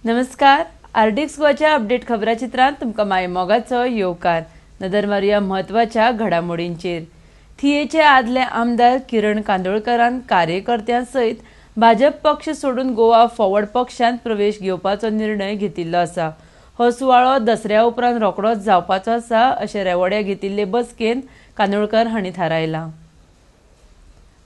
नमस्कार, RDX गोवाच्या update खबराचित्रांत तुमकां माय मोगाचो येवकार. नदर मारुया म्हत्वाच्या घडामोडींचेर. थियेचे आदले आमदार किरण कांदोळकरान कार्यकर्त्यां सयत भाजप पक्ष सोडून गोवा फॉरवर्ड पक्षांत प्रवेश घेवपाचो निर्णय घेतिल्लो आसा. हो सुवाळो दसऱ्या उपरांत रोखडोच जावपाचो आसा अशें रेवोड्या घेतिल्ले बसकेंत कांदोळकर हांणी थारायलां.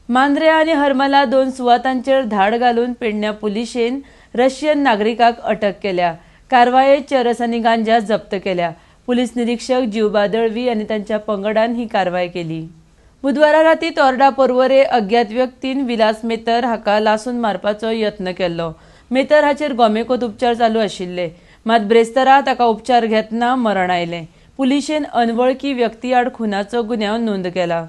मांद्रे आनी हरमला दोन सुवातांचेर धाड घालून पेडण्या पुलिशेन रशियन नागरिकाक अटक केल्या. कारवायेत चरस आनी गांजा जप्त केल्या. पुलीस निरीक्षक जीवबा दळवी आनी तांच्या पंगडान ही कारवाय केली. बुधवारा राती तोर्डा पर्वरे अज्ञात व्यक्तीन विलास मेतर हाका लासून मारपाचो यत्न केल्लो. मेतर हाचेर गोमेकोत उपचार चालू आशिल्ले, मात ब्रेस्तारा ताका उपचार घेतना मरण आयलें. पुलिशेन अनवळखी व्यक्ती आड खुनाचो गुन्यांव नोंद केला.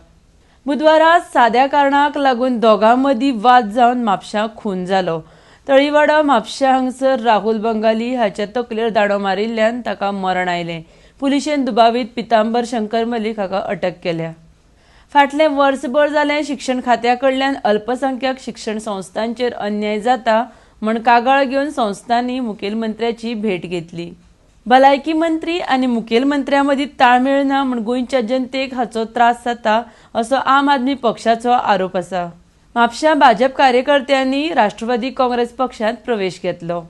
बुधवारा साद्या कारणाक लागून दोगां मदीं वाद जावन म्हापशां खून जालो. तळीवाडा म्हापशा हांगसर राहुल बंगाली हाच्या तकलेर दांडो मारिल्ल्यान ताका मरण आयलें. पुलिशेन दुबावीत पितांबर शंकर मलीक हाका अटक केल्या. फाटलें वर्सभर जालें शिक्षण खात्या कडल्यान अल्पसंख्याक शिक्षण संस्थांचेर अन्याय जाता म्हण कागाळ घेवन संस्थांनी मुखेलमंत्र्याची भेट घेतली. भलायकी मंत्री आनी मुखेलमंत्र्या मदीं ताळमेळ ना म्हूण गोंयच्या जनतेक हाचो त्रास जाता असो आम आदमी पक्षाचो आरोप आसा. म्हापशां भाजप कार्यकर्त्यांनी राष्ट्रवादी काँग्रेस पक्षांत प्रवेश घेतलो.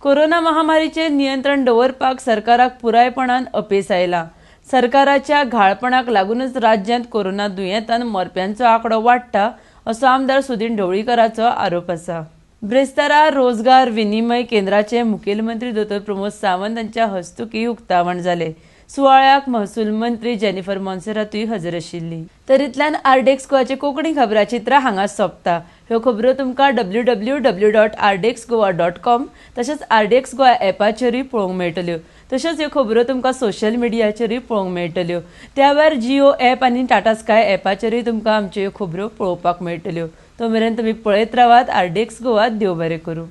कोरोना महामारीचेर नियंत्रण दवरपाक सरकाराक पुरायपणान अपेस आयलां. सरकाराच्या घाळपणाक लागूनच राज्यांत कोरोना दुयेंतान मरप्यांचो आंकडो वाडटा असो आमदार सुदीन ढवळीकराचो आरोप आसा. ब्रेस्तारा रोजगार विनिमय केंद्राचे मुखेलमंत्री दोतोर प्रमोद सावंत हांच्या हस्तुकीं उक्तावण जालें. सुवाळ्याक महसूल मंत्री जेनिफर मोन्सेरातूय हजर आशिल्ली. तर इतल्यान आरडीएक्स गोवाचे कोंकणी खबराचित्रां हांगा सोंपता. ह्यो खबरो तुमकां www.rdxgoa.com तशेंच आरडीएक्स गोवा एपाचेरूय पळोवंक मेळटल्यो. तशेंच ह्यो खबरो तुमकां सोशल मिडियाचेरूय पळोवंक मेळटल्यो. त्या भायर जिओ एप आनी टाटा स्काय एपाचेरूय तुमकां आमच्यो ह्यो खबरो पळोवपाक मेळटल्यो. तो मेरेन तुमी पळयत रावात आरडीएक्स गोवा. देव बरें करूं.